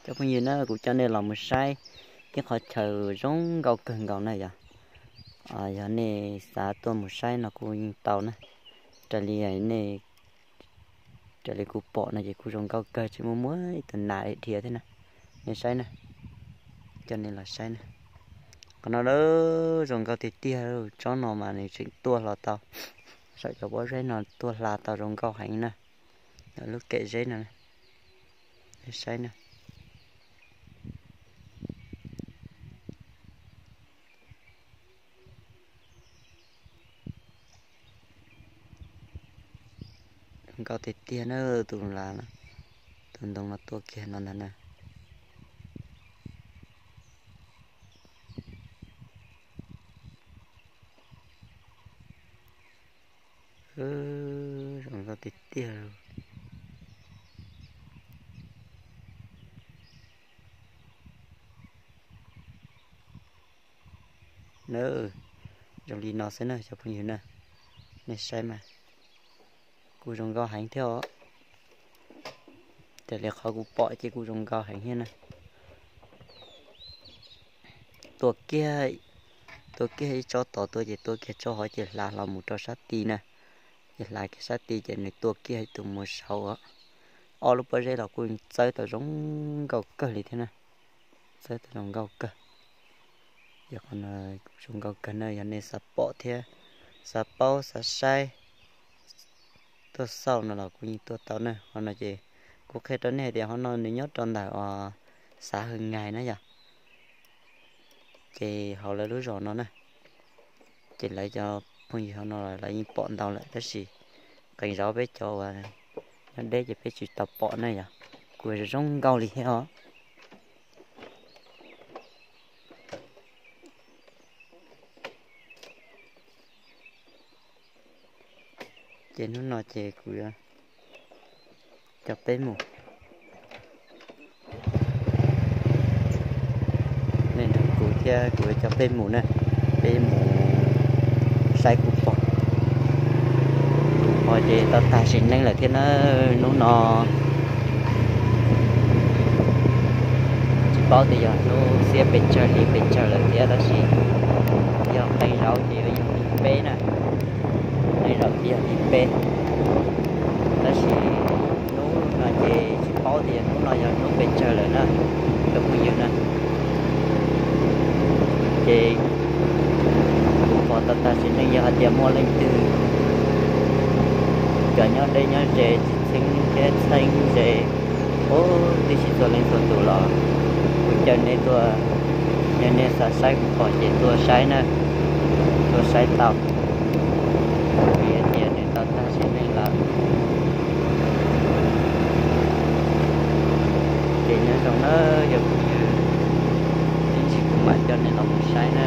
Cov phooj ywg na, kuv coj nej los mus saib ib qhov chaw zoo nkauj kawg nkaus na yom. Yog nej xav tuaj mus saib no kuj yeej tau na. Raws li nej, raws li kuv pom no ces kuj zoo nkauj kawg, tseem muaj muaj ib tug nas dhia thiab na. Nej saib na, coj nej los saib na. Qhov no zoo nkauj tiag tiag, tsob no mas nws tseem tuaj hlo tau, saum cov pob zeb no tuaj hla tau zoo nkauj heev na. Lub kem zeb no, nej saib na. Zoo nkauj tiag tiag na, tus las, tus ntoo no tuaj kiag no ntag na. Zoo nkauj tiag tiag. Na, zoo li no xwb na cov phooj ywg na, nej saib mas kuj zoo nkauj heev thiab os. Raws li qhov kuv pom ces kuj zoo nkauj heev thiab na. Tuaj kiag, tuaj kiag ib tsob tod tuaj ces tuaj kiag tsob hov ces hla hlo mus rau sab tid na. Ces hla kiag sab tid ces nws tuaj kiag ib tug mus saud os. Ob lub pob zeb los kuj txawb tau zoo nkauj kawg li thiab na. Txawb tau zoo nkauj kawg. Yog qhov no zoo nkauj kawg na, yog nej xav pom thiab xav paub xav saib, tuaj xauj no los kuj yeej tuaj tau na. Qhov no ces kuv qhia rau nej hais tias qhov no nws nyob rau ntawm os, xav Hwm Ngais na yom. Ces hauv lawv lub zos no na, ces lawv cov phooj ywg hauv no lawv yeej pom ntau lawm tab sis qee zaum peb cov uas nyob deb ces peb tsis tau pom na yom. Kuj zoo nkauj li thiab os. Ces hnub no ces kuv yuav coj peb mus, nej nrog kuv thiab kuv yuav coj peb mus na, peb mus saib kuv pog. Kuv pog ces tau tag sim neej lawm thiab na. Hnub no tsis paub tias yog hnub xiab pes tsawg hli pes tsawg lawm thiab tab sis yog qee zaum ces yog tim peb na, qee zaum ces yog tim peb, tab sis hnub no ces tsis paub tias yog hnub no yog hnub pes tsawg lawm na, cov phooj ywg na. Ces kuv pog tau tag sim neej, yog hais tias muaj leej twg cov nyob deb nyob ze tsis txheeb thiab txheeb ze, ub, tib si txhua leej txhua tus los kuv caw nej tuaj, yog nej xav saib kuv pog ces tuaj saib na, tuaj saib tau, vim hais tias nws tau tag sim neej lawm. Ces nyob zoo na, yog phooj ywg, ib ntsis kuv mam coj nej los mus saib na.